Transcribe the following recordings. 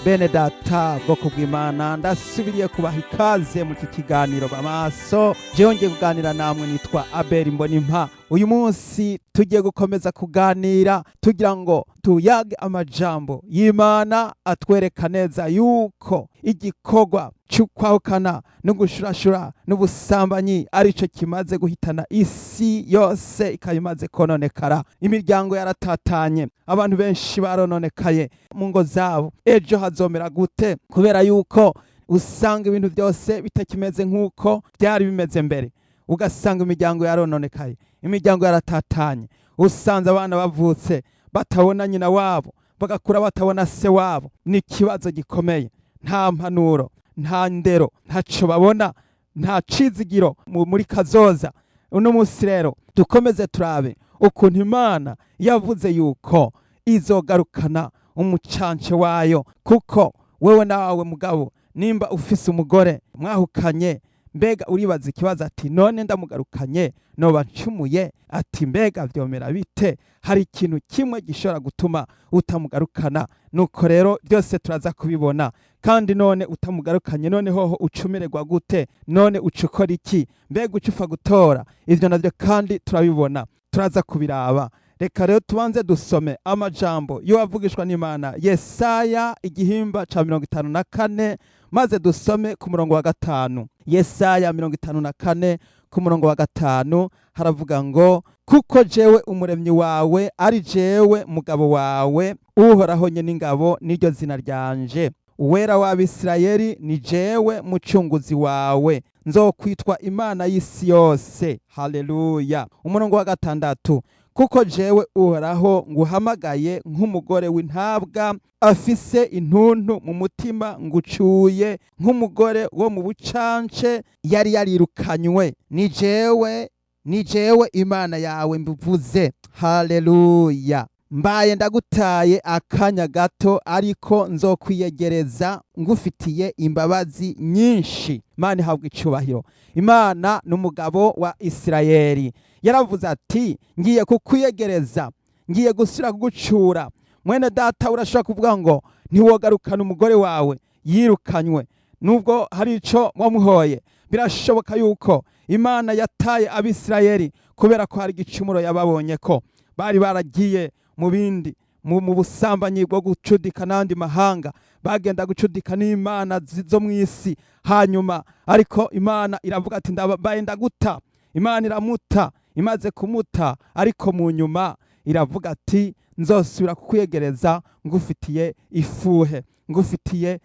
Bene data, bwoko bw'Imana, ndasubiriye kubaha ikaze mu iki kiganiro Bamaso. Jewe ngiye kuganira namwe nitwa Abel Mbonimpa. Uyu munsi tugiye gukomeza kuganira tugira ngo tuyage amajambo y'Imana atwereka neza yuko igikorwa c'ukwahukana no gushurashura n'ubusambanyi arico kimaze guhitana isi yose, ikaba imaze kononekara. Imiryango yaratatanye, abantu benshi barononekaye mu ngo zabo. Ejo hazomera gute? Kubera yuko usanga ibintu byose bitakimeze nk'uko byari bimeze mbere, ugasanga imiryango yarononekaye, imiryango yaratatanye. Usanze abana bavutse batabona nyina wabo, bagakura batabona se wabo. Ni ikibazo gikomeye. Nta mpanuro, nta ndero, ntaco babona, nta cizigiro muri kazoza. Uno munsi rero dukomeze turabe ukuntu Imana yavuze yuko izogarukana umucance wayo. Kuko wewe nawe mugabo, nimba ufise umugore mwahukanye, mbega uribaza ikibazo ati: "None ndamugarukanye noba ncumuye?" Ati: "Mbega vyomera bite?" Hari ikintu kimwe gishobora gutuma utamugarukana. Nuko rero byose turaza kubibona. Kandi none utamugarukanye, none hoho ucumererwa gute? None uca ukora iki? Mbega uca upfa gutora? Ivyo navyo kandi turabibona, turaza kubiraba. Reka rero tubanze dusome amajambo yo avugishwa n'Imana, Yesaya igihimba ca 54, maze dusome ku murongo wa 5. Yesaya 54 ku murongo wa 5 haravuga ngo: "Kuko jewe umuremyi wawe ari jewe mugabo wawe, Uhoraho nyene ingabo niryo zina ryanje, Uwera w'Abisirayeli ni jewe mucunguzi wawe, nzokwitwa Imana y'isi yose." Haleluya! Umurongo wa 6: "Kuko jewe Uhoraho nguhamagaye nk'umugore w'intabwa afise intuntu mu mutima, ngucuye nk'umugore wo mu bucance yari yarirukanywe, ni jewe Imana yawe mbivuze." Haleluya! "Mbaye ndagutaye akanya gato, ariko nzokwiyegereza ngufitiye imbabazi nyinshi." Imana ihabwa icubahiro. Imana n'umugabo wa Isirayeli yaravuze ati: "Ngiye kukwiyegereza, ngiye gusubira kugucura." Mwene data, urashobora kuvuga ngo ntiwogarukana umugore wawe yirukanywe nubwo hari ico wamuhoye. Birashoboka yuko Imana yataye Abisirayeli kubera ko hari igicumuro yababonye ko bari baragiye mu bindi, mu busambanyi bwo gucudika n'andi mahanga, bagenda gucudika n'imana zo mu isi. Hanyuma ariko Imana iravuga ati: "Ndabaye ndaguta." Imana iramuta. Imaze kumuta, ariko mu nyuma iravuga ati: "Nzosubira kukwiyegereza ngufitiye ifuhe, ngufitiye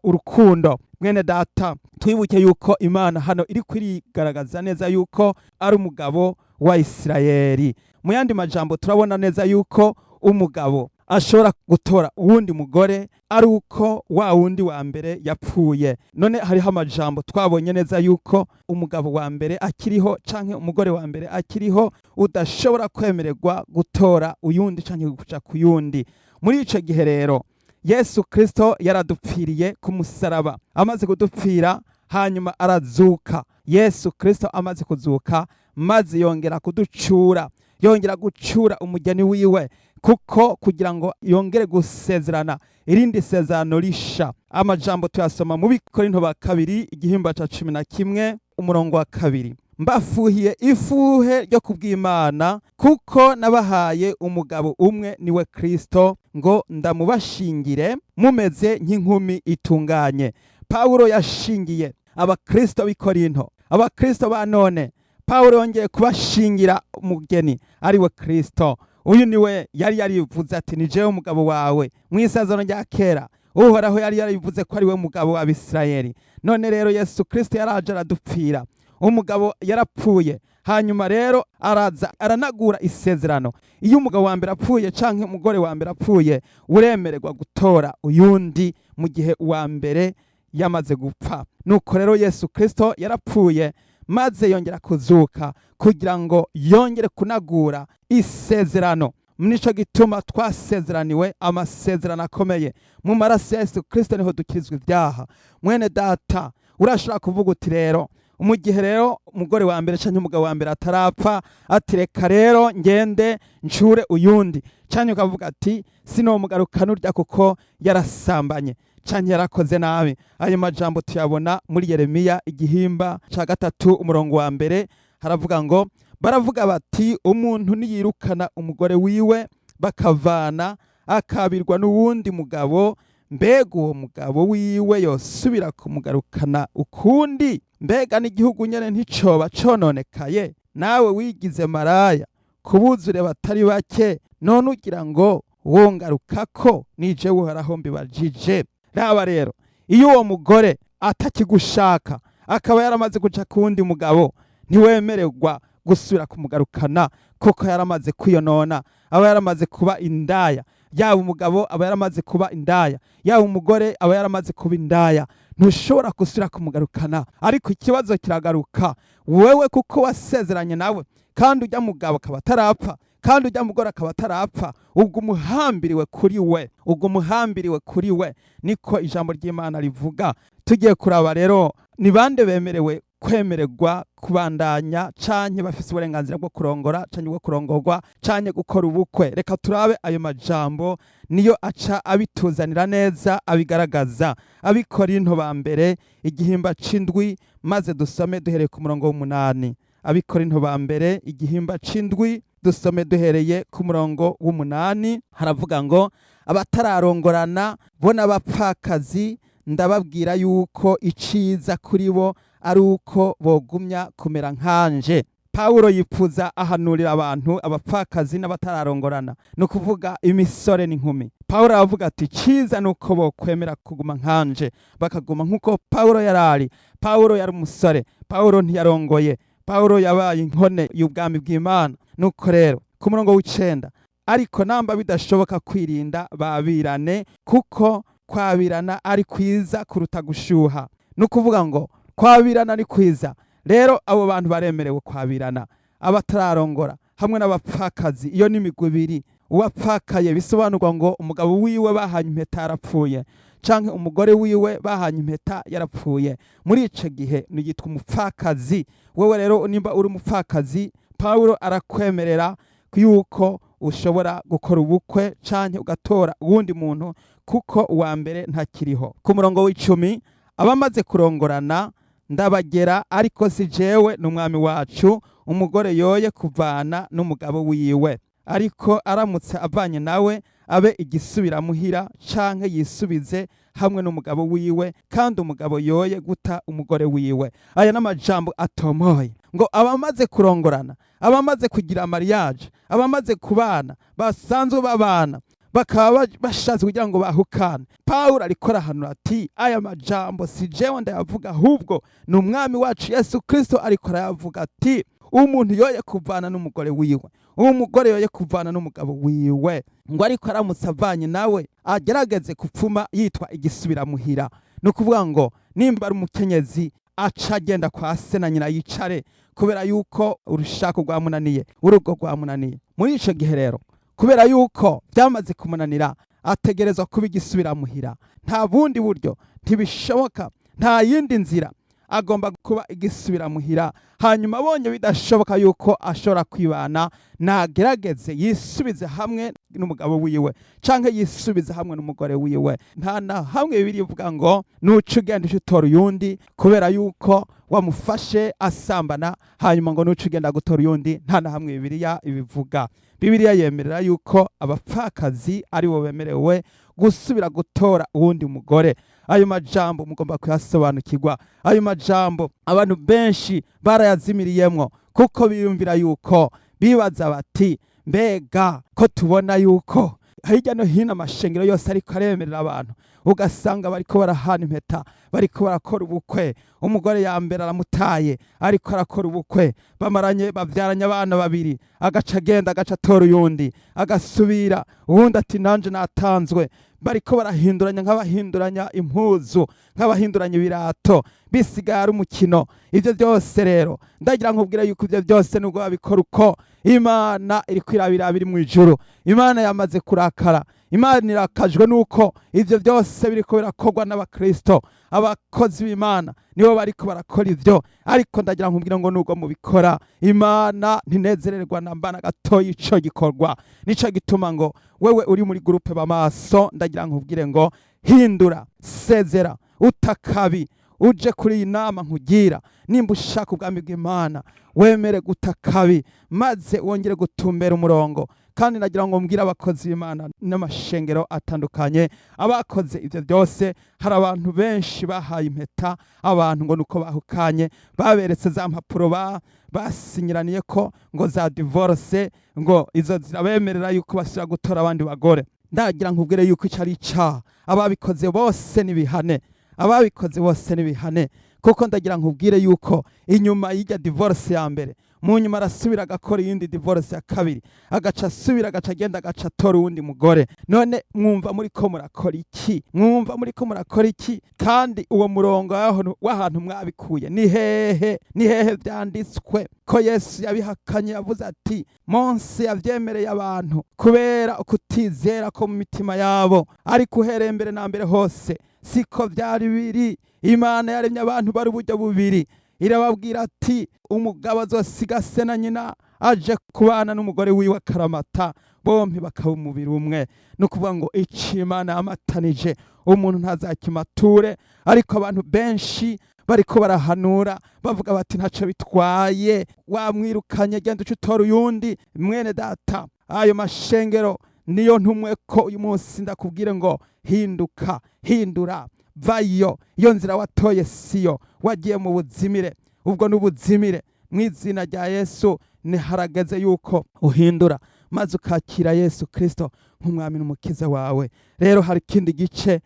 urukundo." Mwene data, twibuke yuko Imana hano iri kwirigaragaza neza yuko ari umugabo wa Isirayeli. Mu yandi majambo, turabona neza yuko umugabo ashobora gutora uwundi mugore ari uko wa wundi wa mbere yapfuye. None hariho amajambo twabonye neza yuko umugabo wa mbere akiriho canke umugore wa mbere akiriho, udashobora kwemererwa gutora uyundi canke kuja ku yundi. Muri ico gihe rero, Yesu Kristo yaradupfiriye ku musaraba. Amaze kudupfira, hanyuma arazuka. Yesu Kristo amaze kuzuka, maze yongera kuducura, yongera gucura umugeni wiwe, kuko kugira ngo yongere gusezerana irindi sezerano risha. Amajambo tuyasoma mu Bikorinto ba kabiri igihimba ca 11 umurongo wa 2: "Mbafuhiye ifuhe ryo kubw'Imana, kuko nabahaye umugabo umwe, niwe Kristo, ngo ndamubashingire mumeze nk'inkumi itunganye." Pawulo yashingiye Abakristo b'i Korinto. Abakristo ba none, Pawulo yongeye kubashingira umugeni ariwe Kristo. Uyu niwe yari yarivuze ati: "Ni jewe umugabo wawe." Mu Isezerano rya Kera, Uhoraho yari yarivuze ko ari we mugabo w'Abisirayeli. None rero Yesu Kristo yaraje aradupfira. Umugabo yarapfuye, hanyuma rero araza aranagura isezerano. Iyo umugabo wa mbere apfuye canke umugore wa mbere apfuye, uremererwa gutora uyundi mu gihe uwa mbere yamaze gupfa. Nuko rero Yesu Kristo yarapfuye, maze yongera kuzuka kugira ngo yongere kunagura isezerano. Nico gituma twasezeraniwe amasezerano akomeye. Mu maraso ya Yesu Kristo niho dukirizwa ibyaha. Mwene data, urashobora kuvuga uti rero Mu gihe rero umugore wa mbere canke umugabo wa mbere atarapfa, ati: "Reka rero ngende ncure uyundi", canke ukavuga ati: "Sinomugarukana urya kuko yarasambanye canke yarakoze nabi". Ayo majambo tuyabona muri Yeremiya igihimba ca 3, umurongo wa 1. Haravuga ngo: "Baravuga bati: 'Umuntu niyirukana umugore wiwe bakavana, akabirwa n'uwundi mugabo, mbega uwo mugabo wiwe yosubira kumugarukana ukundi? Mbega n'igihugu nyene nticoba cononekaye? Nawe wigize maraya kubuzure batari bake, none ugira ngo wongarukako? Nije Uhoraho mbibajije.'" Raba rero, iyo uwo mugore atakigushaka, akaba yaramaze guca kuwundi mugabo, ntiwemererwa gusubira kumugarukana, kuko yaramaze kwiyonona, aba yaramaze kuba indaya. Yaba umugabo aba yaramaze kuba indaya, yaba umugore aba yaramaze kuba indaya, ntushobora gusubira kumugarukana. Ariko ikibazo kiragaruka: wewe kuko wasezeranye nawe, kandi ujya mugabo akaba atarapfa, kandi ujya mugore akaba atarapfa, ubwo umuhambiriwe kuri we, ubwo umuhambiriwe kuri we, niko ijambo ry'Imana rivuga. Tugiye kuraba rero ni bande bemerewe kwemererwa kubandanya, canke bafise uburenganzira bwo kurongora canke bwo kurongorwa canke gukora ubukwe. Reka turabe ayo majambo, niyo aca abituzanira neza, abigaragaza. Abikorinto ba mbere igihimba c'indwi, maze dusome duhereye ku murongo w'8. Abikorinto ba mbere igihimba c'indwi, dusome duhereye ku murongo w'8. Haravuga ngo: "Abatararongorana bo n'abapfakazi ndababwira yuko iciza kuri bo ari uko bogumya kumera nkanje." Pawulo yipfuza ahanurira abantu abapfakazi n'abatararongorana, ni ukuvuga imisore n'inkumi. Pawulo aravuga ati: "Ciza ni uko bokwemera kuguma nkanje", bakaguma nk'uko Pawulo yarari. Pawulo yari umusore, Pawulo ntiyarongoye, Pawulo yabaye inkone y'ubwami bw'Imana. Nuko rero ku murongo w'9: "Ariko namba bidashoboka kwirinda, babirane, kuko kwabirana ari kwiza kuruta gushuha." Ni ukuvuga ngo kwabirana ni kwiza. Rero abo bantu baremerewe kwabirana, abatararongora hamwe n'abapfakazi. Iyo ni imigwi ibiri. Uwapfakaye bisobanurwa ngo umugabo wiwe bahanye impeta yarapfuye, canke umugore wiwe bahanye impeta yarapfuye. Muri ico gihe niyitwa umupfakazi. Wewe rero nimba uri umupfakazi, Pawulo arakwemerera yuko ushobora gukora ubukwe canke ugatora uwundi muntu, kuko uwa mbere ntakiriho. Ku murongo w'10: "Abamaze kurongorana ndabagera, ariko si jewe, n'Umwami wacu: umugore yoye kuvana n'umugabo wiwe, ariko aramutse avanye nawe, abe igisubiramuhira canke yisubize hamwe n'umugabo wiwe, kandi umugabo yoye guta umugore wiwe." Aya n'amajambo atomoye ngo abamaze kurongorana, abamaze kugira mariage, abamaze kubana, basanzwe babana, bakaba bashatse kugira ngo bahukane, Pawulo ariko arahanura ati: "Aya majambo si jewe ndayavuga, ahubwo ni Umwami wacu Yesu Kristo ariko arayavuga", ati: "Umuntu yoye kuvana n'umugore wiwe, umugore yoye kuvana n'umugabo wiwe", ngo ariko aramutse avanye nawe, agerageze kupfuma yitwa igisubiramuhira. Ni ukuvuga ngo nimba ari umukenyezi, aca agenda kwa se na nyina yicare, kubera yuko urushako rwamunaniye, urugo rwamunaniye. Muri ico gihe rero, kubera yuko byamaze kumunanira, ategerezwa kuba igisubiramuhira. Nta bundi buryo, ntibishoboka, nta yindi nzira, agomba kuba igisubiramuhira. Hanyuma abonye bidashoboka yuko ashobora kwibana, nagerageze yisubize hamwe n'umugabo wiwe canke yisubize hamwe n'umugore wiwe. Nta na hamwe Bibiliya ivuga ngo nuca ugenda uca utora uyundi kubera yuko wamufashe asambana, hanyuma ngo nuca ugenda gutora uyundi. Nta na hamwe Bibiliya ibivuga. Bibiliya yemerera yuko abapfakazi aribo bemerewe gusubira gutora uwundi mugore. Ayo majambo mugomba kuyasobanukirwa. Ayo majambo abantu benshi barayazimiriyemwo, kuko biyumvira yuko bibaza bati: "Mbega ko tubona yuko hirya no hino amashengero yose ariko aremerera abantu, ugasanga bariko barahana impeta, bariko barakora ubukwe, umugore ya mbere aramutaye, ariko arakora ubukwe, bamaranye bavyaranye abana babiri, agaca agenda agaca atora uyundi, agasubira uwundi ati nanje natanzwe, bariko barahinduranya nk'abahinduranya impuzu, nk'abahinduranya ibirato, bisigaye ari umukino." Ivyo byose rero ndagira nkubwire yuko ivyo byose nubwo babikora uko, Imana iriko irabiraba iri mu ijuru. Imana yamaze kurakara. Imana irakajwe nuko ivyo byose biriko birakorwa n'abakristo. Abakozi b'Imana nibo bariko barakora ivyo, ariko ndagira nkubwira ngo nubwo mubikora, Imana ntinezererwa na mbana gatoya ico gikorwa. Nico gituma ngo wewe uri muri groupe b'amaso, ndagira nkubwire ngo hindura, sezera, utakabi uje kuri iyi nama nkugira. Nimba ushaka ubwami bw'Imana, wemere gutakabi maze wongere gutumbera umurongo. Kandi nagira ngo mbwire abakozi b'Imana n'amashengero atandukanye abakoze ibyo byose, hari abantu benshi bahaye impeta abantu ngo nuko bahukanye, baberetse za mpapuro basinyiraniye ko ngo za divorce, ngo izo zirabemerera yuko basubira gutora abandi bagore. Ndagira nkubwire yuko ico ari icaha. Ababikoze bose nibihane, ababikoze bose nibihane, kuko ndagira nkubwire yuko inyuma y'irya divorce ya mbere, mu nyuma arasubira agakora iyindi divorce ya kabiri, agaca asubira, agaca agenda, agaca atora uwundi mugore. None mwumva muri ko murakora iki? Mwumva muri ko murakora iki? Kandi uwo murongo w'ahantu mwabikuye ni hehe? Ni hehe vyanditswe ko Yesu yabihakanye? Yavuze ati Mose yavyemereye abantu kubera ukutizera ko mu mitima yabo, ariko uhereye mbere na mbere hose siko vyari biri. Imana yaremye abantu bari uburyo bubiri, irababwira ati umugabo azosiga se na nyina aje kubana n'umugore wiwe akaramata, bompi bakaba umubiri umwe. Ni ukuvuga ngo ico Imana yamatanije umuntu ntazakimature. Ariko abantu benshi bariko barahanura bavuga bati ntaco bitwaye, wamwirukanye, genda uce utora uyundi. Mwene data, ayo mashengero niyo ntumwe ko uyu munsi ndakubwire ngo hinduka, hindura, vayo. Iyo nzira watoye siyo, wagiye mu buzimire, ubwo n'ubuzimire. Mu izina rya Yesu, niharageze yuko uhindura maze ukakira Yesu Kristo nk'umwami n'umukiza wawe. Rero hari ikindi gice,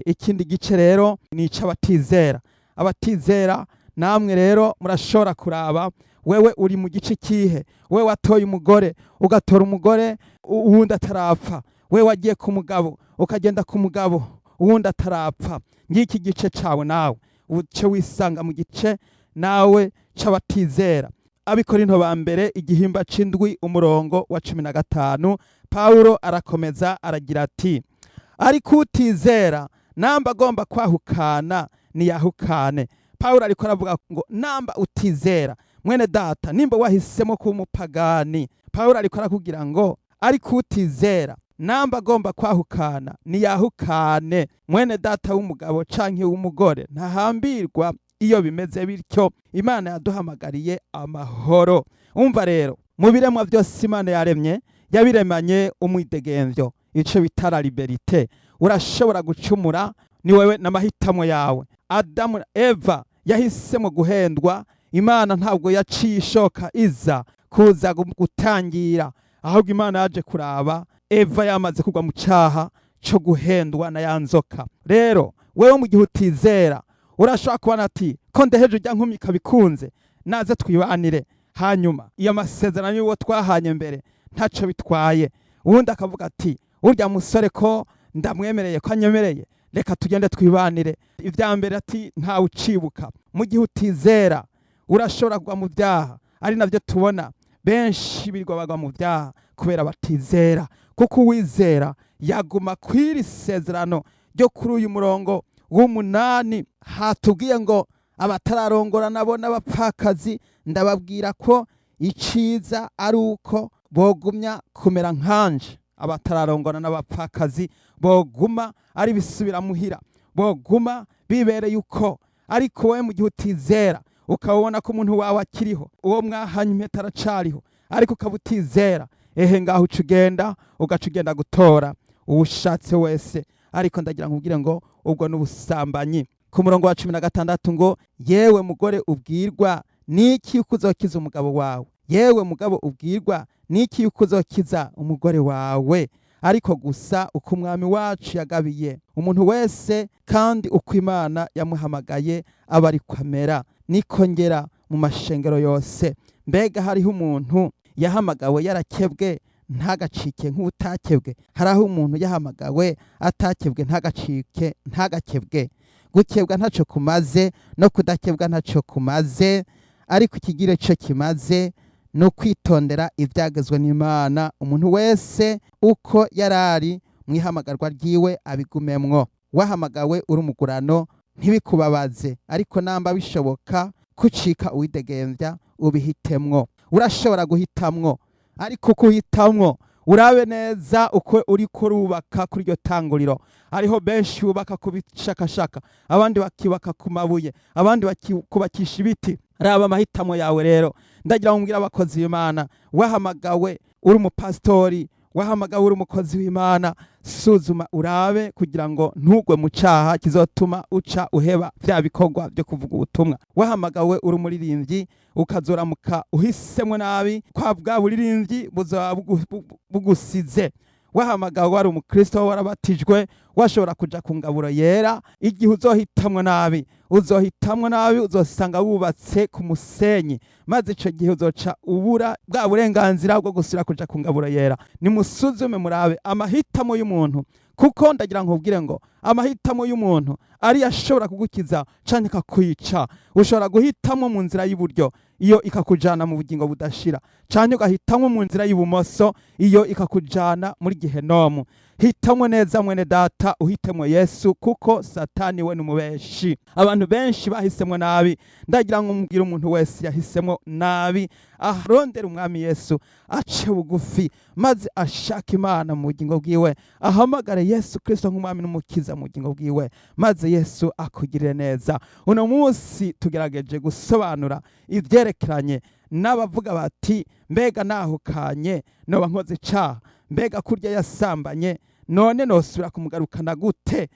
ikindi gice rero ni ic'abatizera. Abatizera namwe rero murashobora kuraba wewe uri mu gice kihe. Wewe watoye umugore, ugatora umugore uwundi atarapfa, wewe wagiye ku mugabo, ukagenda ku mugabo uwundi atarapfa, ngiki gice cawe, nawe uce wisanga mu gice nawe c'abatizera. Abikorinto ba mbere igihimba c'indwi umurongo wa 15, Pawulo arakomeza aragira ati ariko utizera namba agomba kwahukana niyahukane. Pawulo ariko aravuga ngo namba utizera, mwene data, nimba wahisemo kuba umupagani, Pawulo ariko arakubwira ngo ariko utizera namba agomba kwahukana niyahukane. Mwene data w'umugabo canke w'umugore ntahambirwa iyo bimeze bityo. Imana yaduhamagariye amahoro. Umva rero, mu biremwa byose Imana yaremye, yabiremanye umwidegemvyo, ico bita la liberté. Urashobora gucumura, ni wewe n'amahitamo yawe. Adamu na Eva yahisemo guhendwa. Imana ntabwo yaciye ishoka iza kuza gutangira, ahubwo Imana yaje kuraba Eva yamaze kugwa mu cyaha cyo guhendwa na ya nzoka. Rero wewe mu gihe utizera, urashobora kubona ati ko ndeheje ujya nkumyi ikabikunze, naze twibanire, hanyuma iyo amasezerano y'uwo twahanye mbere ntaco bitwaye. Uwundi akavuga ati urya musore ko ndamwemereye, ko anyemereye, reka tugende twibanire. Ibya mbere ati ntawe ucibuka. Mu gihe utizera urashobora kugwa mu byaha, ari nabyo tubona benshi birirwa bagwa mu byaha kubera batizera, kuko uwizera yaguma kw'iri sezerano ryo kuri uyu murongo w'umunani hatubwiye ngo abatararongora nabo n'abapfakazi ndababwira ko iciza ari uko bogumya kumera nkanje. Abatararongora n'abapfakazi boguma ari bisubiramuhira, boguma bibereye uko. Ariko wowe mu gihe utizera, ukaba ubona ko umuntu wawe akiriho, uwo mwahanye impeta aracariho, ariko ukaba utizera, ehe ngaho uca ugenda, ugaca ugenda gutora uwushatse wese. Ariko ndagira nkubwire ngo ubwo n'ubusambanyi. Ku murongo wa 16 ngo yewe mugore, ubwirwa niki yuko uzokiza umugabo wawe? Yewe mugabo, ubwirwa niki yuko uzokiza umugore wawe? Ariko gusa uko Umwami wacu yagabiye umuntu wese, kandi uko Imana yamuhamagaye aba ariko amera, niko ngera mu mashengero yose. Mbega hariho umuntu yahamagawe yarakebwe ntagacike nk'utakebwe? Hari aho umuntu yahamagawe atakebwe ntagacike ntagakebwe? Gukebwa ntaco kumaze, no kudakebwa ntaco kumaze, ariko ikigire cyo kimaze. Ni ukwitondera ibyagezwe n'Imana. Umuntu wese uko yarari mu ihamagarwa ryiwe abigumemwo. Wahamagawe uri umugurano, ntibikubabaze, ariko namba bishoboka kucika uwidegembya, ubihitemwo. Urashobora guhitamwo, ariko uko uhitamwo urabe neza uko uriko urubaka kuri iryo tanguriro. Hariho benshi bubaka ku bishakashaka, abandi bakubaka ku mabuye, abandi bakubakisha ibiti. Raba amahitamo yawe. Rero ndagira ngo mbwire abakozi b'Imana: wahamagawe uri umupasitori, wahamagawe uri umukozi w'Imana, suzuma urabe kugira ngo ntugwe mu caha kizotuma uca uheba vya bikorwa byo kuvuga ubutumwa. Wahamagawe uri umuririmbyi, ukazoramuka uhisemwo nabi, kwa bwa buririmbyi buzoba bugusize. Wahamagawe wari umukristo, warabatijwe, washobora kuja ku ngaburo yera, igihe uzohitamwo nabi, uzohitamwo nabi, uzosanga wubatse ku musenyi, maze ico gihe uzoca ubura bwa burenganzira bwo gusubira kuja ku ngaburo yera. Nimusuzume murabe amahitamo y'umuntu, kuko ndagira nkubwire ngo amahitamo y'umuntu ariyo ashobora kugukiza canke akakwica. Ushobora guhitamo mu nzira y'iburyo, iyo ikakujana mu bugingo budashira, canke ugahitamo mu nzira y'ibumoso, iyo ikakujana muri gehenomu. Hitamo neza, mwene data, uhitemo Yesu, kuko Satani we n'umubeshi. Abantu benshi bahisemwo nabi. Ndagira ngo mbwire umuntu wese yahisemo nabi arondera Umwami Yesu, ace bugufi maze ashake Imana mu bugingo bwiwe, ahamagare Yesu Kristo nk'Umwami n'Umukiza mu bugingo bwiwe, maze Yesu akugirire neza. Uno munsi tugerageje gusobanura ibyerekeranye n'abavuga bati: "Mbega nahukanye noba nkoze icaha? Mbega kurya yasambanye, none nosubira kumugarukana gute?"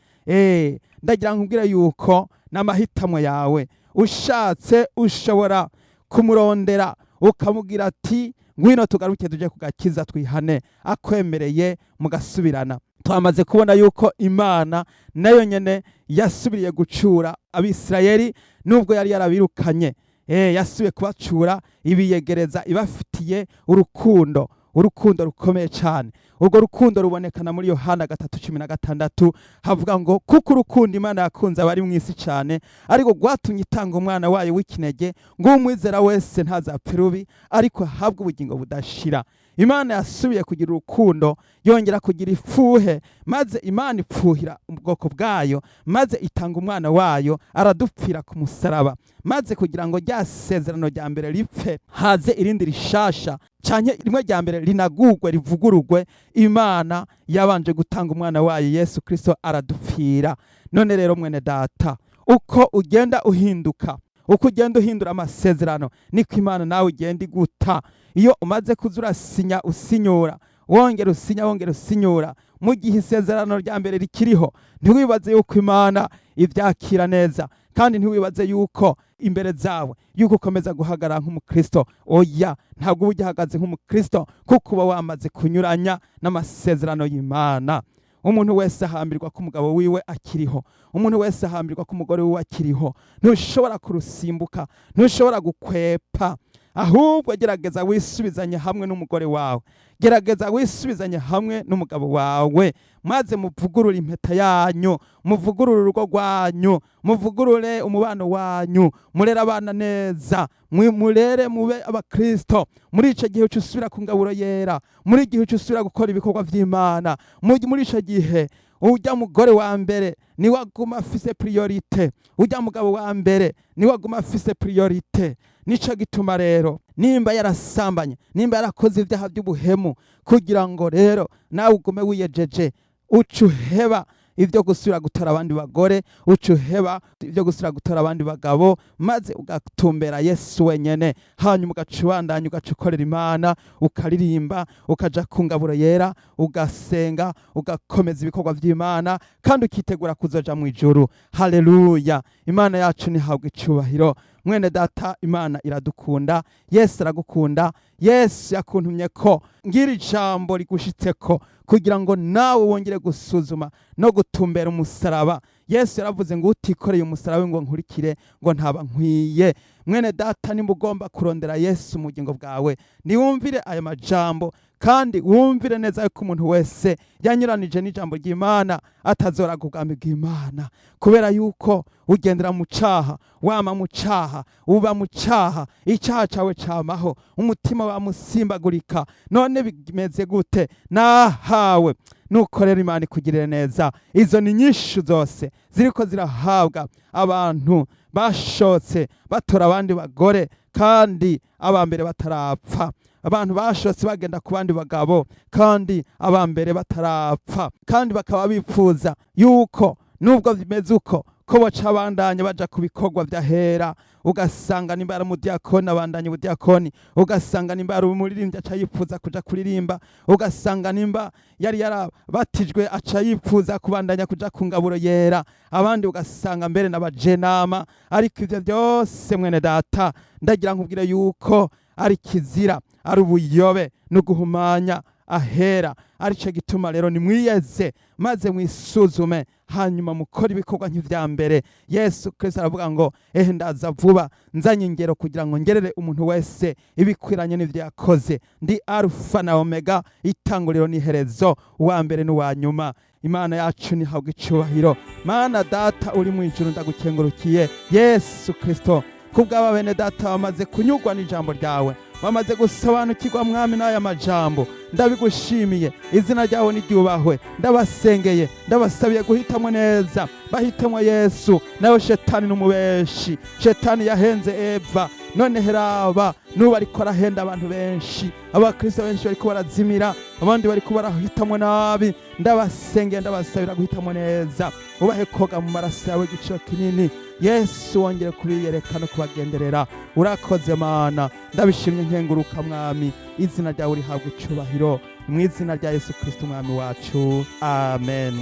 Ndagira nkubwire yuko n'amahitamo yawe. Ushatse ushobora kumurondera, ukamubwira ati: "Ngwino tugaruke tuje kugakiza, twihane." Akwemereye mugasubirana. Twamaze kubona yuko Imana nayo nyene yasubiriye gucura Abisirayeli nubwo yari yarabirukanye. Yasubiye kubacura, ibiyegereza, ibafitiye urukundo, urukundo rukomeye cyane. Urwo rukundo rubonekana muri Yohana 3:16, havuga ngo: "Kuko urukundo Imana yakunze abari mu isi cyane, ariko rwatumye itanga umwana wayo w'ikinege, ngo umwizera wese ntazapfe rubi, ariko ahabwe ubugingo budashira." Imana yasubiye kugira urukundo, yongera kugira ifuhe, maze Imana ipfuhira ubwoko bwayo, maze itanga umwana wayo aradupfira ku musaraba, maze kugira ngo rya sezerano rya mbere ripfe, haze irindi rishasha, canke rimwe rya mbere rinagurwe, rivugurugwe. Imana yabanje gutanga umwana wayo Yesu Kristo aradupfira. None rero, mwene data, uko ugenda uhinduka, uko ugenda uhindura amasezerano, niko Imana nawe ugenda iguta. Iyo umaze kuza urasinya, usinyura, wongera usinya, wongera usinyura, mu gihe isezerano rya mbere rikiriho, ntiwibaze yuko Imana ibyakira neza, kandi ntiwibaze yuko imbere zawe yuko ukomeza guhagarara nk'umukristo. Oya, ntabwo uba ugihagaze nk'umukristo, kuko uba wamaze kunyuranya n'amasezerano y'Imana. Umuntu wese ahambirwa ko umugabo wiwe akiriho, umuntu wese ahambirwa ko umugore wiwe akiriho. Ntushobora kurusimbuka, ntushobora gukwepa. Ahubwo gerageza wisubizanye hamwe n'umugore wawe, gerageza wisubizanye hamwe n'umugabo wawe, maze muvugurure impeta yanyu, muvugurure urugo rwanyu, muvugurure umubano wanyu, murere abana neza, murere mube abakristo. Muri ico gihe uca usubira ku ngaburo yera, muri gihe uca usubira gukora ibikorwa vy'Imana. Muri ico gihe ujya mugore wa mbere niwe aguma afise priorité, ujya mugabo wa mbere niwe aguma afise priorité. Nico gituma rero, nimba yarasambanye, nimba yarakoze ibyaha by'ubuhemu, kugira ngo rero nawe ugume wiyejeje, uca uheba ibyo gusubira gutora abandi bagore, uca uheba ibyo gusubira gutora abandi bagabo, maze ugatumbera Yesu wenyene. Hanyuma ugaca ubandanya, ugaca ukorera Imana, ukaririmba, ukaja ku ngaburo yera, ugasenga, ugakomeza ibikorwa vy'Imana, kandi ukitegura kuzoja mu ijuru. Haleluya! Imana yacu nihabwa icubahiro. Mwene data, Imana iradukunda, Yesu aragukunda. Yesu yakuntumye ko ngira ijambo rigushitseko kugira ngo nawe wongere gusuzuma no gutumbera umusaraba. Yesu yaravuze ngo: "Utikoreye umusaraba ngo nkurikire, ngo ntaba nkwiye." Mwene data, nimba ugomba kurondera Yesu mu bugingo bwawe, niwumvire aya majambo. Kandi wumvire neza yuko umuntu wese yanyuranije n'ijambo ry'Imana atazoraga ubwami bw'Imana, kubera yuko ugendera mu caha, wama mu caha, uba mu caha, icaha cawe camaho, umutima wamusimbagurika. None bimeze gute? Nahawe. Nuko rero Imana ikugirire neza. Izo ni nyinshi zose ziriko zirahabwa abantu bashotse batora abandi bagore kandi abambere batarapfa, abantu bashotse bagenda ku bandi bagabo kandi abambere batarapfa, kandi bakaba bipfuza yuko nubwo bimeze uko ko boca bandanya baja ku bikorwa vy'ahera. Ugasanga nimba ari umudiyakoni abandanya ubudiyakoni, ugasanga nimba ari umuririmbyi aca yipfuza kuja kuririmba, ugasanga nimba yari yarabatijwe aca yipfuza kubandanya kuja ku ngaburo yera, abandi ugasanga mbere n'abajenama. Ariko ivyo byose, mwene data, ndagira nkubwire yuko ari kizira, ari ubuyobe no guhumanya ahera. Arico gituma rero nimwiyeze maze mwisuzume, hanyuma mukore ibikorwa nk'ivya mbere. Yesu Kristo aravuga ngo: "Ehe, ndaza vuba, nzanye ingero kugira ngo ngerere umuntu wese ibikwiranye n'ivyo yakoze. Ndi Alufa na Omega, itanguriro n'iherezo, uwa mbere n'uwa nyuma." Imana yacu nihabwa icubahiro. Mana Data uri mu ijuru, ndagukengurukiye Yesu Kristo kubw'aba bene data bamaze kunyurwa n'ijambo ryawe, bamaze gusobanukirwa, Mwami, n'aya majambo. Ndabigushimiye, izina ryawe niryubahwe. Ndabasengeye, ndabasabiye guhitamo neza, bahitemo Yesu. Nawe shetani n'umubeshi. Shetani yahenze Eva, none heraba nubu ariko arahenda abantu benshi. Abakristo benshi bariko barazimira, abandi bariko barahitamo nabi. Ndabasengeye, ndabasabira guhitamo neza. Ubahe koga mu maraso yawe igiciro kinini. Yesu, wongere kubiyereka no kubagenderera. Urakoze Mana, ndabishimye nkenguruka. Mwami, izina ryawe rihabwa icubahiro, mu izina rya Yesu Kristo umwami wacu, amen.